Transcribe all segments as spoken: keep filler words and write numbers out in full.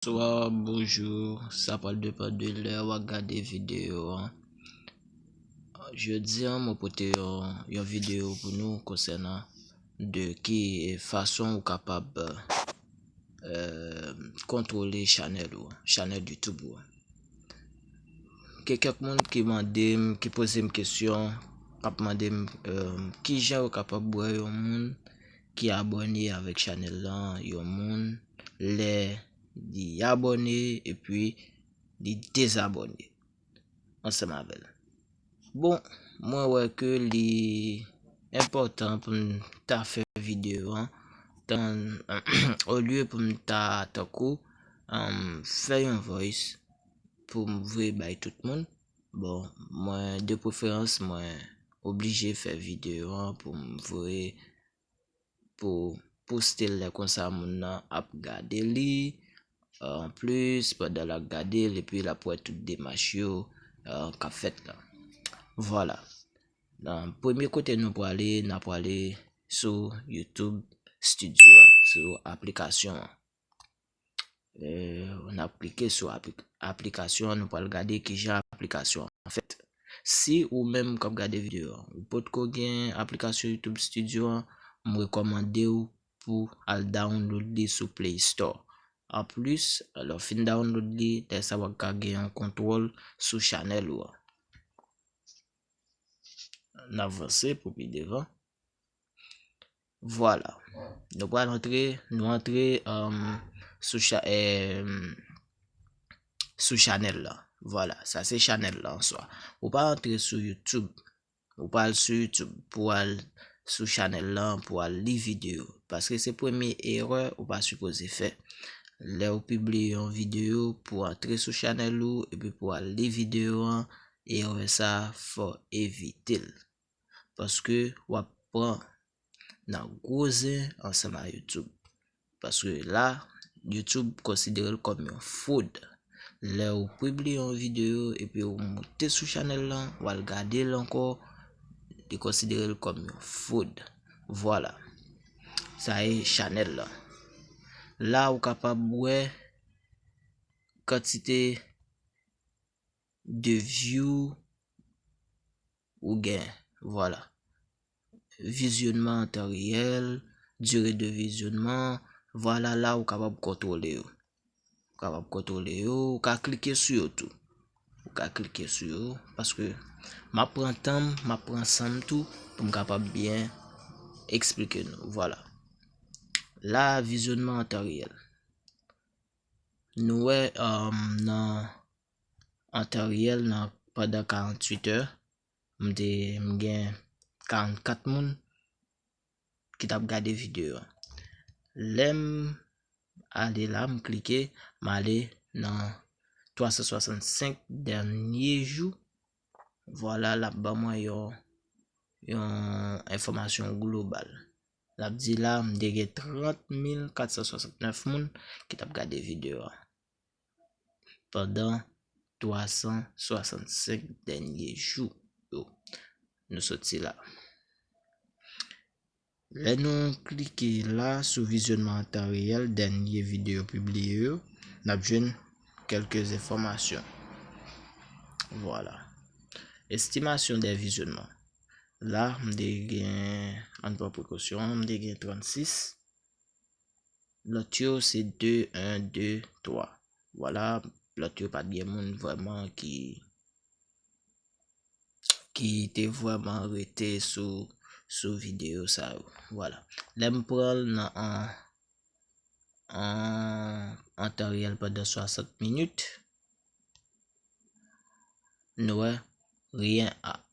Bonswa, bonjou, sa pral depann de lè w ap gade videyo an. Jodi an, mwen pote yon, yon videyo pou nou konsènan de ki fason ou kapab, euh, kontwole chanèl ou, chanèl YouTube ou. Gen kèk moun ki mande m, ki poze m kesyon, k ap mande m, euh, ki jan yo kapab wè yon moun ki abòne avèk chanèl lan, yon moun lè li abòne epi li dezabòne ansanm avè l. Bon, mwen wè ke li enpòtan pou n ta fè videyo an, tan, olye pou n ta tankou, um, fè yon voice pou m voye bay tout moun. Bon, mwen, de preferans, mwen oblije fè videyo an pou m voye, pou poste l lè konsa moun nan ap gade li. Anplis, pandan l ap gade l, epi l ap wè tout demach yo, euh, k ap fèt la. Vwala. Nan premye kote nou prale, n a prale sou YouTube Studio a, sou aplikasyon an. Euh, n ap klike sou aplik-, aplikasyon an, nou pral gade kijan aplikasyon an fèt. Si ou menm k ap gade videyo an, ou potko gen aplikasyon YouTube Studio an, m rekòmande w pou al download li sou Play Store. Anplis, lè w fin download li, lè sa w ap ka gen yon kontwòl sou chanèl ou an. N avanse pou pi devan. Vwala. Nou pral antre, nou antre, um, sou cha-, um, sou chanèl la. Vwala, sa se chanèl la an swa. Ou pa antre sou YouTube. Ou pa al sou YouTube pou al sou chanèl la, pou al li videyo. Paske se premye erè ou pa sipoze fè. Lè w pibliye yon videyo, pou antre sou chanèl ou, epi pou al li videyo an, erè sa, fò evite l. Paske w ap pran nan gwo zen ansanm a YouTube. Paske la, YouTube konsidere l kòm yon fwod. Lè ou pibliye yon videyo epi ou moute sou chanèl lan, ou al gade l ankò, li konsidere l kòm yon fwod. Vwala. Sa e chanèl lan. La, ou kapab wè kantite de view ou gen. Vwala. Vizyonnman an tan reyèl, dire de vizyonnman, vwala la ou kapab kontwole yo. Ou kapab kontwole yo, ou ka klike sou yo tou. Ou ka klike sou yo, paske m ap pran tan m, m ap pran san m tou pou m kapab byen eksplike nou. Vwala. La, vizyonnman an tan reyèl. Nou wè, um, nan an tan reyèl, nan pandan karanntuit è, m te, m gen karannkat moun ki t ap gade videyo an. Lè m ale la, m klike, m ale nan twa san swasannsenk dènye jou. Vwala, l ap ban mwen yon, yon enfòmasyon global. L ap di la, m te gen trant mil kat san swasantnèf moun ki t ap gade videyo a pandan twa san swasannsenk dènye jou yo. Nou soti la. Lè nou klike la sou vizyonnman an tan reyèl, dènye videyo pibliye yo, n ap jwenn kèlke enfòmasyon. Vwala. Estimasyon de vizyonnman. La, m te gen, ann pran prekosyon, m te gen trannsis. Lòt yo se de, en, de, twa. Vwala, lòt yo pa t gen moun vrèman ki, ki te vrèman rete sou, sou videyo sa yo. Vwala. Lè m pran l nan an, an, an tan reyèl pandan swasant minit, nou wè, rien à,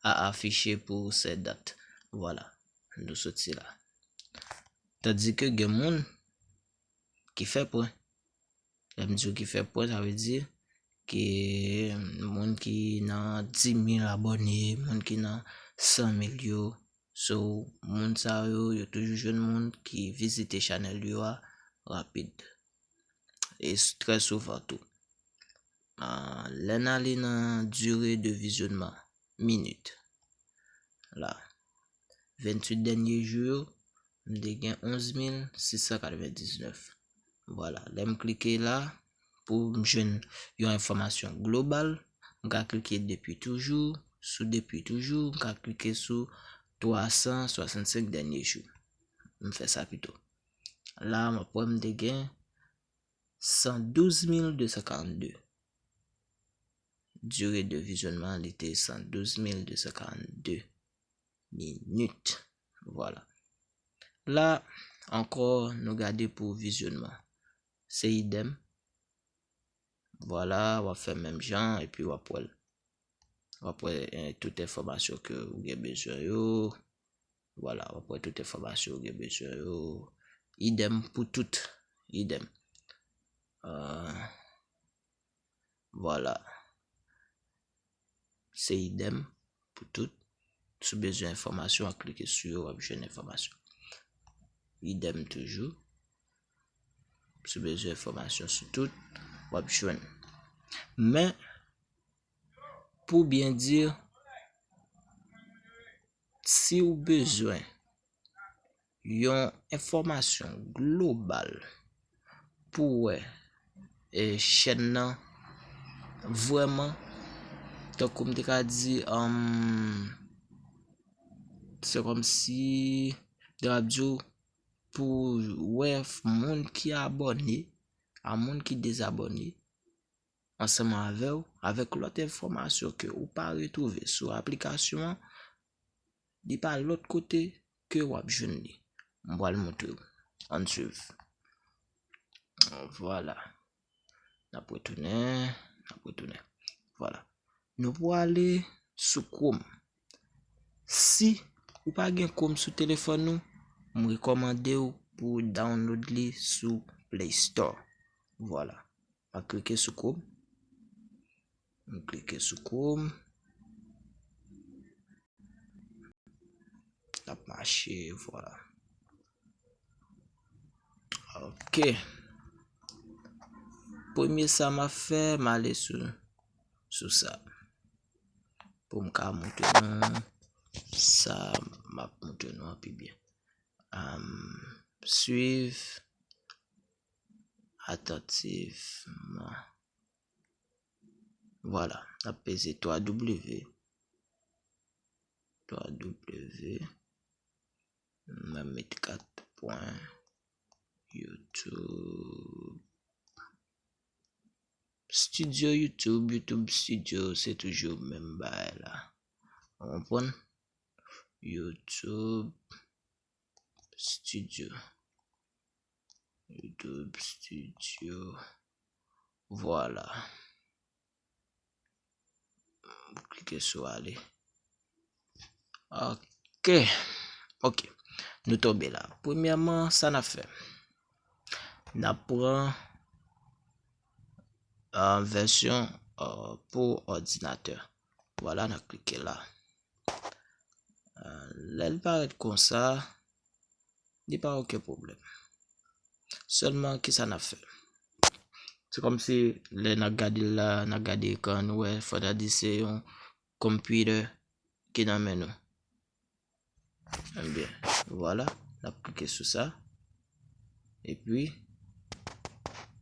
à afficher pour ces dates. Vwala, nou soti la. Tandike gen moun ki fè pwen. Lè m di w ki fè pwen, sa vle di ke moun ki nan dis mil abòne, moun ki nan san mil yo, so, moun sa yo, yo toujou jwenn moun ki vizite chanèl yo a rapid. E s-, trè souvan tou. Ah, lè n ale nan dire de vizyonnman, minit. La. Venntuit dènye jou yo, m te gen onz mil sis san katrevendiznèf. Vwala. Lè m klike la, pou m jwenn yon enfòmasyon global, m ka klike depi toujou, sou depi toujou, m ka klike sou twa san swasannsenk dènye jou. M fè sa pito. La, m ap wè m te gen san douz mil de san karannde. Dire de vizyonnman li te san douz mil de san karannde minit. Vwala. La ankò, nou gade pou vizyonnman. Se idèm. Vwala, w ap fè menm jan, epi w ap wè l. W ap wè, eh, tout enfòmasyon ke ou gen bezwen yo. Vwala, w ap wè tout enfòmasyon ou gen bezwen yo. Idèm pou tout. Idèm. Euh, vwala. Se idèm pou tout. Si w bezwen enfòmasyon, w ap klike sou yo, w ap jwenn enfòmasyon. Idèm toujou. Si w bezwen enfòmasyon sou tout, w ap jwenn. Men, pou byen di, si w bezwen yon enfòmasyon global pou w wè, e, chèn nan vrèman, tankou m te ka di, um, se kòmsi, m ta di w, pou w wè moun ki abòne a moun ki dezabòne, ansanm avè w, avèk lòt enfòmasyon ke ou pa retwouve sou aplikasyon an, li pa lòt kote ke w ap jwenn li. M pral montre w. Ann swiv. Vwala. N ap retounen, n ap retounen. Vwala. Nou pral ale sou Chrome. Si ou pa gen Chrome sou telefòn ou, m rekòmande w pou w download li sou Play Store. Vwala. M ap klike sou Chrome. M klike sou Chrome. L ap mache, vwala. Ok. Premye sa m ap fè, m ale sou, sou sa. Pou m ka montre nou sa, m ap montre nou an pi byen. Am, swiv atantivman. Vwala, n ap peze twa W. Twa W. M ap met kat pwen YouTube. Studio YouTube, YouTube Studio, se toujou menm bagay la. Ou konprann? YouTube Studio. YouTube Studio. Vwala. Klike sou ale. Ok. Ok. Nou tonbe la. Premyèman, sa n ap fè? N ap pran, euh, vèsyon, euh, pou òdinatè. Vwala, n ap klike la. Euh, lè l parèt konsa, li pa okenn pwoblèm. Sèlman, kisa n ap fè? Se kòmsi lè n ap gade l la, n ap gade ekran, nou wè, fò ta di se yon computer ki nan men nou. Ebyen, vwala, n ap klike sou sa. Epi,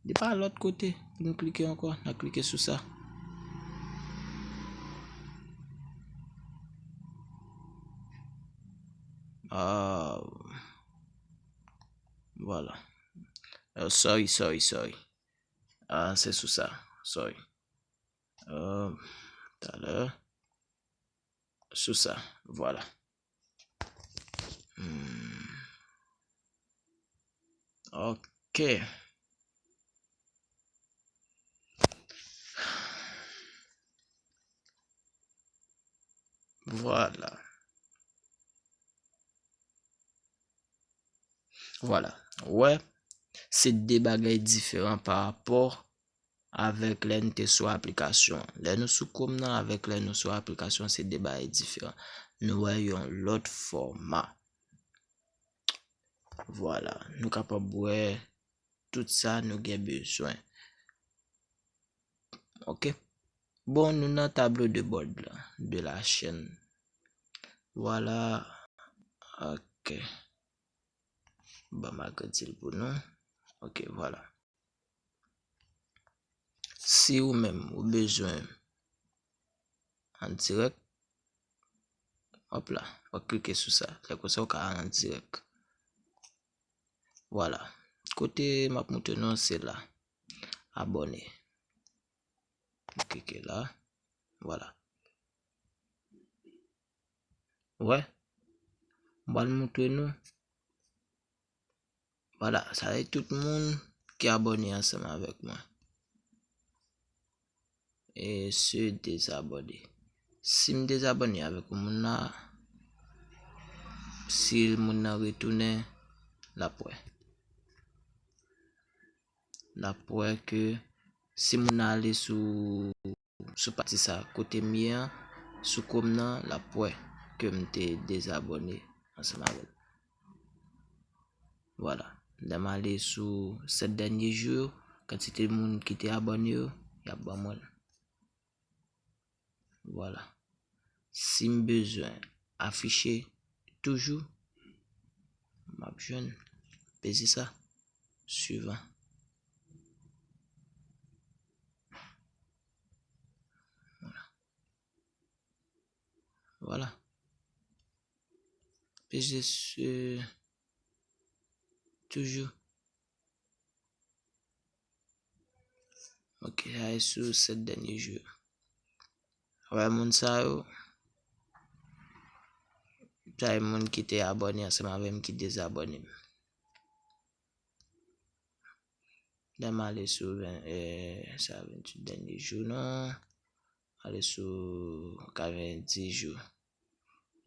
li pa lòt kote pou nou klike ankò. N ap klike sou sa. Ah, vwala. Euh, sorry, sorry, sorry. Ah, se sou sa. Sorry. Euh, talè. Sou sa. Vwala. Hmm. Ok. Vwala. Vwala. Ou wè, se de bagay diferan pa rapò avèk lè n te sou aplikasyon an. Lè nou sou Chrome nan avèk lè nou sou aplikasyon, se de bagay diferan. Nou wè yon lòt fòma. Vwala, nou kapab wè tout sa nou gen bezwen. Ok. Bon, nou nan tablo de bòd la, de la chaîne. Vwala. Ok. Ban m agrandi l pou nou. Ok, vwala. si ou menm ou bezwen an dirèk, hop la, w ap klike sou sa. Lè konsa, ou ka al an dirèk. Vwala. Kote m ap montre nou an, se la. Abòne. M klike la. Vwala. Wè. M pral montre nou. Vwala, sa se tout moun ki abòne ansanm avèk mwen. E se dezabòne. Si m dezabòne avèk moun la, si moun nan retounen, l ap wè. L ap wè ke si moun nan ale sou, sou pati sa, kote m ye an, sou Chrome nan, l ap wè ke m te dezabòne ansanm avè l. Vwala. Lè m ale sou sèt dènye jou yo, kantite moun ki te abòne yo, y ap ban mwen l. Vwala. Si m bezwen afiche toujou, m ap jwenn. Peze sa. Swivan. Vwala. Vwala. Peze se toujou. Ok, sa e sou sèt dènye jou yo. Wè moun sa yo, sa e moun ki te abòne ansanm avè m ki dezabòne m. Lè m ale sou ven, eh, sa venntuit dènye jou non. Ale sou katrevendis jou.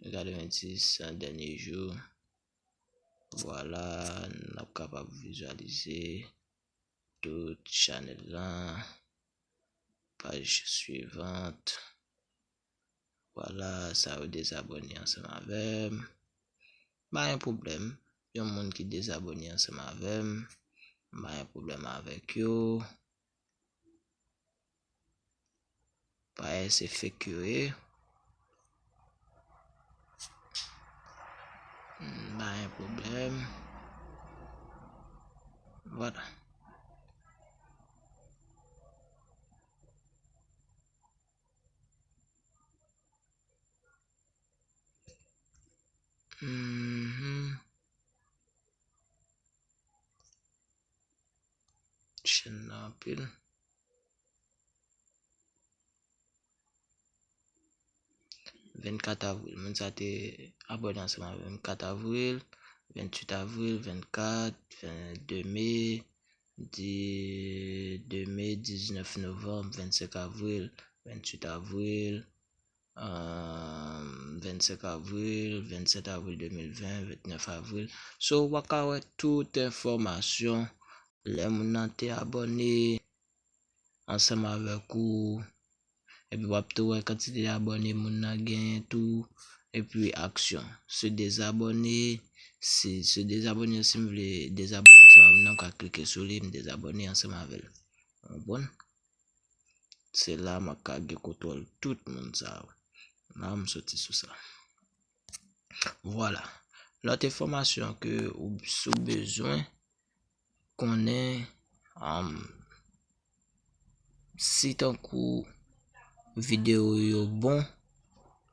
Katrevendis dènye jou. Vwala, n ap kapab vizyalize tout chanèl lan. Paj swivan. Vwala, sa yo dezabòne ansanm avè m. Pa gen pwoblèm. Yon moun ki dezabòne ansanm avè m, m pa gen pwoblèm avèk yo. Parèy se fake yo ye. Hmm, pa gen pwoblèm. Vwala. Mhm. Chèn nan anpil. Vennkat avril. Moun sa te abòne ansanm avè m. Vennkat avril, venntuit avril, vennkat, ven-, de me, di-, de me, diznèf novanm, vennsenk avril, venntuit avril, euh, vennsenk avril, vennsèt avril de mil ven, vennèf avril. So, w a ka wè tout enfòmasyon lè moun nan te abòne ansanm avèk ou. Epi w ap tou wè kantite abòne moun nan genyen tou. Epi aksyon. Se dezabòne, si, se dezabòne, si m vle dezabòne ansanm avè moun nan, m ka klike sou li, m dezabòne ansanm avè l. Ou konprann? Se la m ap ka gen kontwòl tout moun sa yo. La m soti sou sa. Vwala. Lòt enfòmasyon ke ou, si w bezwen konnen, um, si tankou videyo yo bon,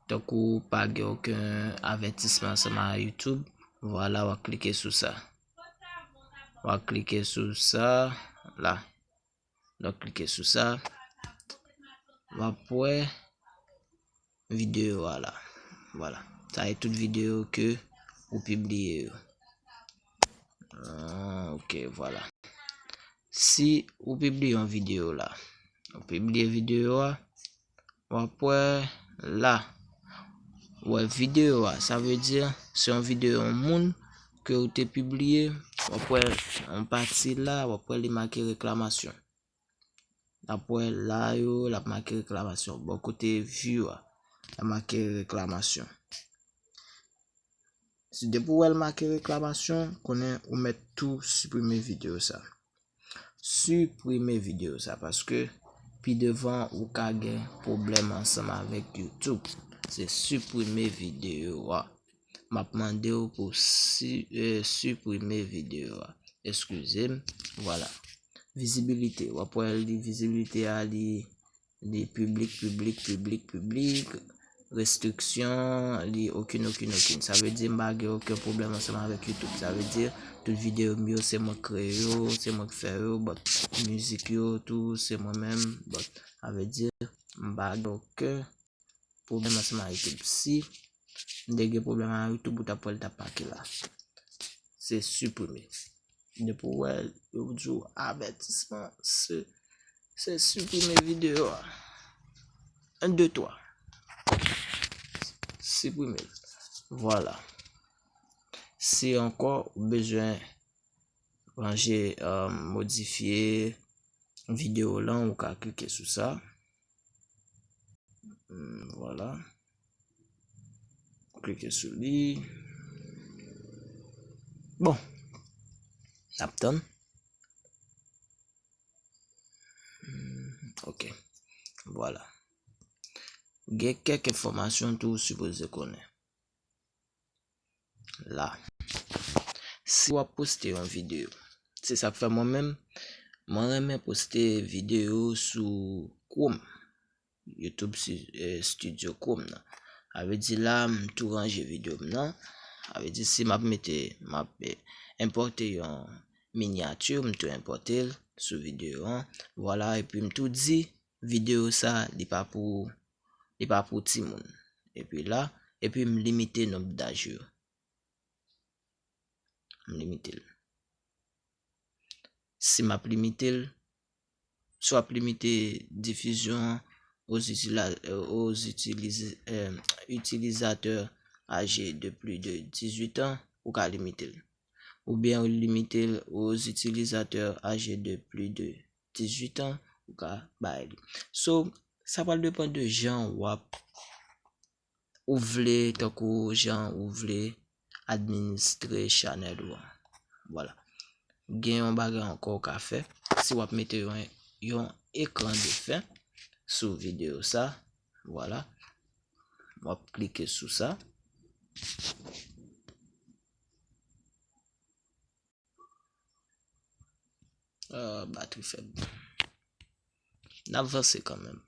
tankou pa gen okenn avètisman ansanm a YouTube, vwala, w a klike sou sa. W a klike sou sa, la. Donk, klike sou sa. W ap wè videyo a la. Vwala. Sa e tout videyo ke ou pibliye yo. Ah, ok, vwala. Si ou pibliye yon videyo la, ou pibliye videyo a, w ap wè la. Ou wè videyo a, sa vle di, se yon videyo yon moun ke ou te pibliye, w ap wè yon pati la, w ap wè li make reklamasyon. N ap wè la yo, l ap make reklamasyon. Bò kote view a, l ap make reklamasyon. Si depi w wè l make reklamasyon, konnen ou mèt tou siprime videyo sa. Siprime videyo sa, paske pi devan ou ka gen pwoblèm ansanm avèk YouTube. Se siprime videyo a. M ap mande w pou si-, eh, siprime videyo a. Eskize m. Vwala. vizibilite. W ap wè li, vizibilite a, li, li piblik, piblik, piblik, piblik, restriksyon, li okenn, okenn, okenn. Sa vle di m pa gen okenn pwoblèm ansanm avèk YouTube. Sa vle di tout videyo m yo, se mwen k kreye yo, se mwen k fè yo, but mizik yo tou, se mwen menm, but sa vle di m pa gen okenn pwoblèm ansanm ak YouTube. Si m te gen pwoblèm ak YouTube, ou t ap wè l t ap make la. Se siprime. Depi w wè yo di w avètisman, se, se siprime videyo a. Un, deux, trois. Siprime l. Vwala. Si ankò ou bezwen ranje, um, modifye videyo w lan, ou ka klike sou sa. Hmm, vwala. Klike sou li. Bon. N ap tann. Hmm, ok. Vwala. Gen kèk enfòmasyon tou ou sipoze konnen. La. Si w ap poste yon videyo, se sa k fè mwen menm, mwen renmen poste videyo sou Chrome. YouTube si-, eh, Studio Chrome nan. Sa vle di la, m tou ranje videyo m nan. Sa vle di si m ap mete, m ap, eh, enpòte yon minyati, m tou enpòte l sou videyo an. Vwala, epi m tou di, videyo sa, li pa pou, li pa pou timoun. Epi la, epi m limite nonb daj yo. M limite l. Si m ap limite l, si w ap limite difizyon an aux utila-, aux utiliz-, euh, utilisateurs âgés de plus de dix-huit ans, ou ka limite l. Oubyen ou limite l aux utilisateurs âgés de plus de dix-huit ans, ou ka bay li. So, sa pral depann de jan w ap, ou vle, tankou jan ou vle administre chanèl ou an. Vwala. Gen yon bagay ankò ou ka fè. Si w ap mete yon, yon ekran defen sou videyo sa, vwala. W ap klike sou sa. Ah, batri fèb. N ap vanse kanmenm.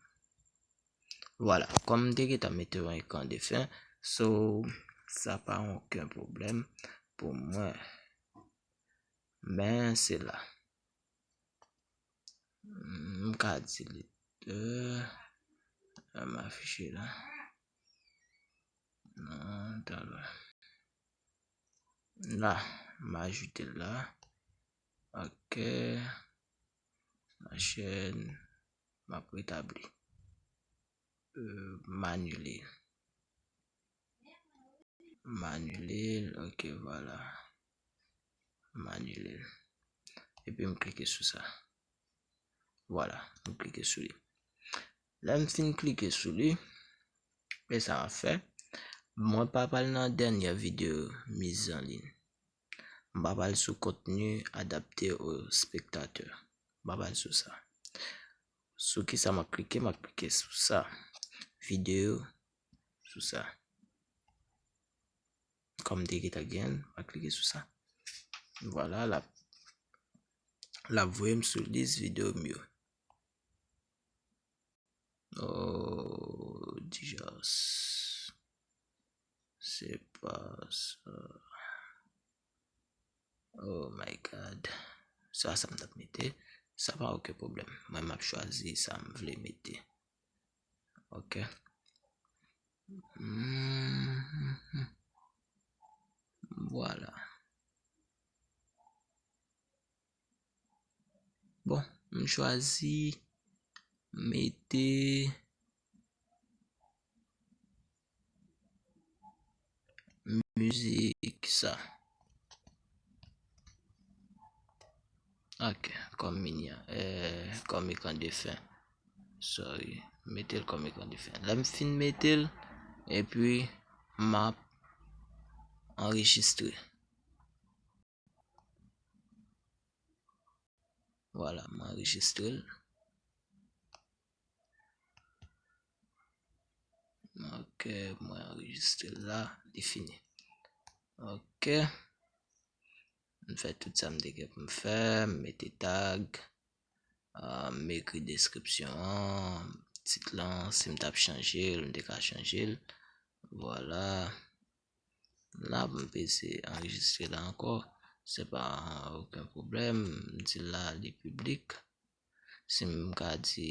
Vwala, kòm m te gentan mete yon ekran defen, so, sa pa okenn pwoblèm pou mwen. Men se la. M ka di li, euh, m afiche la. Non, talè. La, m ajoute l la. Ok. Machin, m ap retabli. Euh, m anile. M anile l, ok, vwala. M anile l. Epi m klike sou sa. Vwala, m klike sou li. Lè m fin klike sou li, e sa a fè, mwen pa pral nan dènyè videyo miz an liy. M pa pral sou contenu adapté aux spectateurs. M pa pral sou sa. Sou kisa m ap klike? M ap klike sou sa. Videyo sou sa. Kòm m te gentan gen, m ap klike sou sa. Vwala, l ap, l ap voye m sou lis videyo m yo. Oh, Dijas. Se pa sa. Oh my God. Sa, sa m t ap mete. Sa pa okenn pwoblèm. Mwen, m ap chwazi sa m vle mete. Ok. Mhm. Vwala. Bon, m chwazi mete mizik sa. Ok, kòm minya, eh, kòm ekran defen. Sorry, mete l kòm ekran defen. Lè m fin mete l, epi m ap anrejistre. Vwala, m anrejistre l. Ok, mwen anrejistre l la, li fini. Ok. M fè tout sa m te gen pou m fè, m mete tag. Ah, m ekri deskripsyon an, tit lan, si m t ap chanje l, m te ka chanje l. Vwala. La, m peze anrejistre la ankò. Se pa okenn pwoblèm. M di la, li piblik. Si m ka di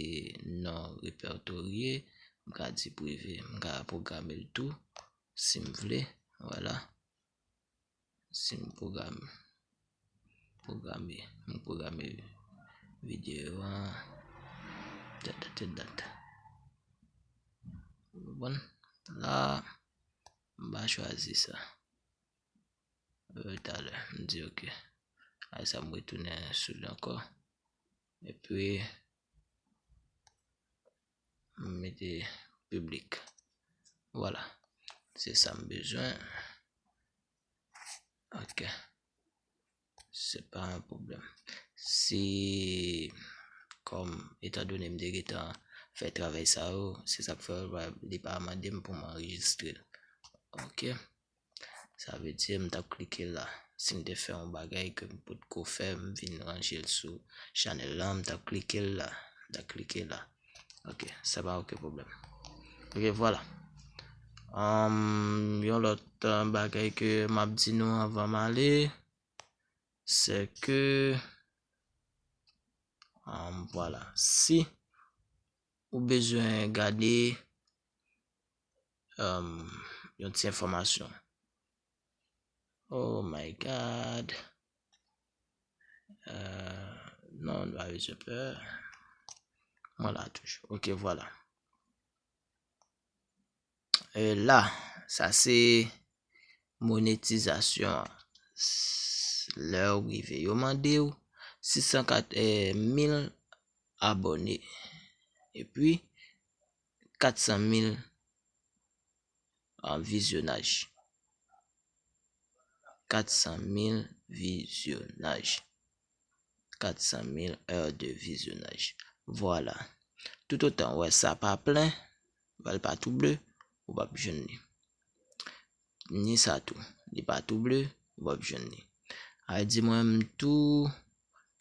non repertorye, m ka di prive, m ka pwograme l tou, si m vle, vwala. Si m pwograme, pwograme, m pwograme videyo an, dat, dat, dat. Bon, la, m pa chwazi sa. Euh, talè, m di ok. Ay sa, m retounen sou li ankò. Epi, m mete piblik. Vwala. Se sa m bezwen. Ok. Se pa yon pwoblèm. Si, kòm, etan done m te gentan fè travay sa yo, se sa k fè li pa mande m pou m anrejistre l. Ok. Sa vle di, m t ap klike la. Si m te fè yon bagay ke m potko fè, m vin ranje l sou chanèl lan, m t ap klike l la. M t ap klike la. Ok, sa pa okenn pwoblèm. Ok, vwala. Anm, yon lòt, euh, bagay ke m ap di nou anvan m ale, se ke, anm, vwala. Si ou bezwen gade, anm, yon ti enfòmasyon. Oh my God. Euh, non, nou pa bezwen pè. Mwen la toujou. Ok, vwala. E la, sa se monetizasyon an. S-, lè w rive, yo mande w sis san kat, eh, mil abòne. Epi, kat san mil an vizyonaj. Kat san mil vizyonaj. Kat san mil è de vizyonaj. Vwala. Toutotan w wè sa pa plen, wè l pa tou ble, ou p ap jwenn li. Ni sa tou, li pa tou ble, ou p ap jwenn li. A di mwen m tou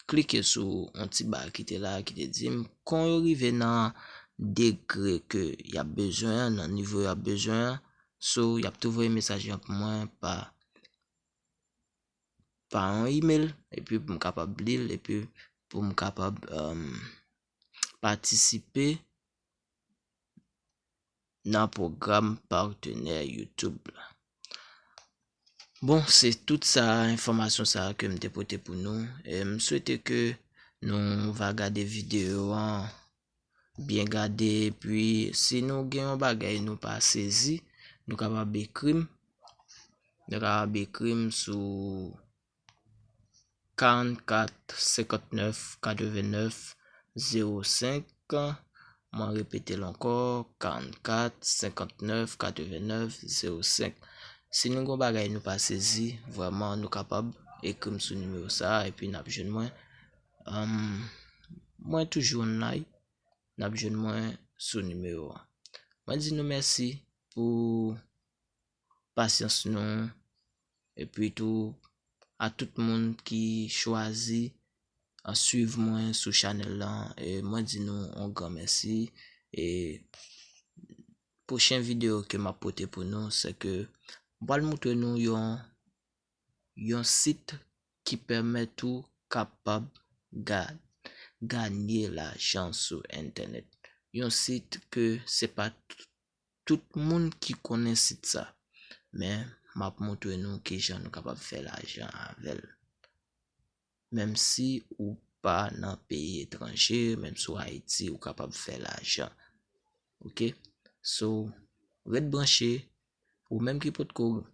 klike sou yon ti ba ki te la, ki te di m, kon yo rive nan degre ke y ap bezwen an, nan nivo y ap bezwen an, so, y ap tou voye mesaj lan pou mwen pa, pa yon email, epi pou m kapab li l, epi pou m kapab, um, patisipe nan pwogram patenè YouTube la. Bon, se tout sa, enfòmasyon sa ke m te pote pou nou. E m swete ke nou va gade videyo an, byen gade, epi si nou gen yon bagay nou pa sezi, nou kapab ekri m. Nou kapab ekri m sou karannkat senkantnèf katrevennèf zewo senk. Mwen repete l ankò, karannkat senkantnèf katrevennèf zewo senk. Si nou gen yon bagay nou pa sezi, vrèman, nou kapab ekri m sou nimewo sa a, epi n ap jwenn mwen. Anm, mwen toujou online, n ap jwenn mwen sou nimewo a. Mwen di nou mèsi pou pasyans nou, epi tou a tout moun ki chwazi, a, swiv mwen sou chanèl lan. E mwen di nou yon gran mèsi. E pwochen videyo ke m ap pote pou nou, se ke m pral moutre nou yon, yon sit ki pèmèt ou kapab ga-, ganye lajan sou entènèt. Yon sit ke se pa t-, tout moun ki konnen sit sa. Men, m ap moutre nou kijan nou kapab fè lajan avè l. Menm si ou pa nan peyi etranje, menm si w Ayiti, ou kapab fè lajan. Ok? So, ret branche, ou menm ki potko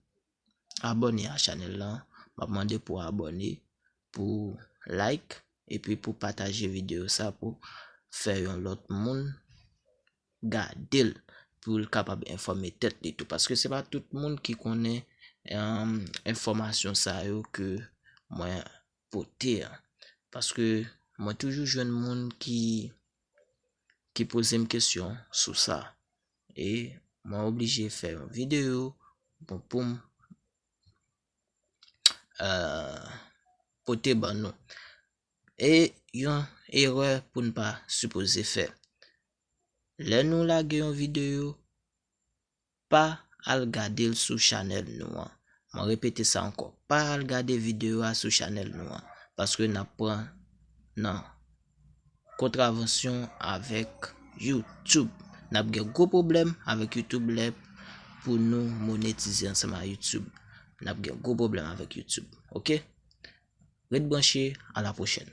abòne a chanèl lan, m ap mande pou w abòne, pou w like, epi pou w pataje videyo sa pou fè yon lòt moun gade l, pou l kapab enfòme tèt li tou. Paske se pa tout moun ki konnen, em, enfòmasyon sa yo ke mwen pote a. Paske mwen toujou jwenn moun ki, ki poze m kesyon sou sa. E mwen oblije fè yon videyo pou, pou m, eh, pote ban nou. E yon erè pou n pa sipoze fè. Lè nou lage yon videyo, pa al gade l sou chanèl nou an. Mwen repete sa ankò, pa al gade videyo a sou chanèl nou an, paske n ap pran nan kontravansyon avèk YouTube. N ap gen gwo pwoblèm avèk YouTube lè pou nou monetize ansanm ak YouTube. N ap gen gwo pwoblèm avèk YouTube, oke? Ret branche, a la pwochèn.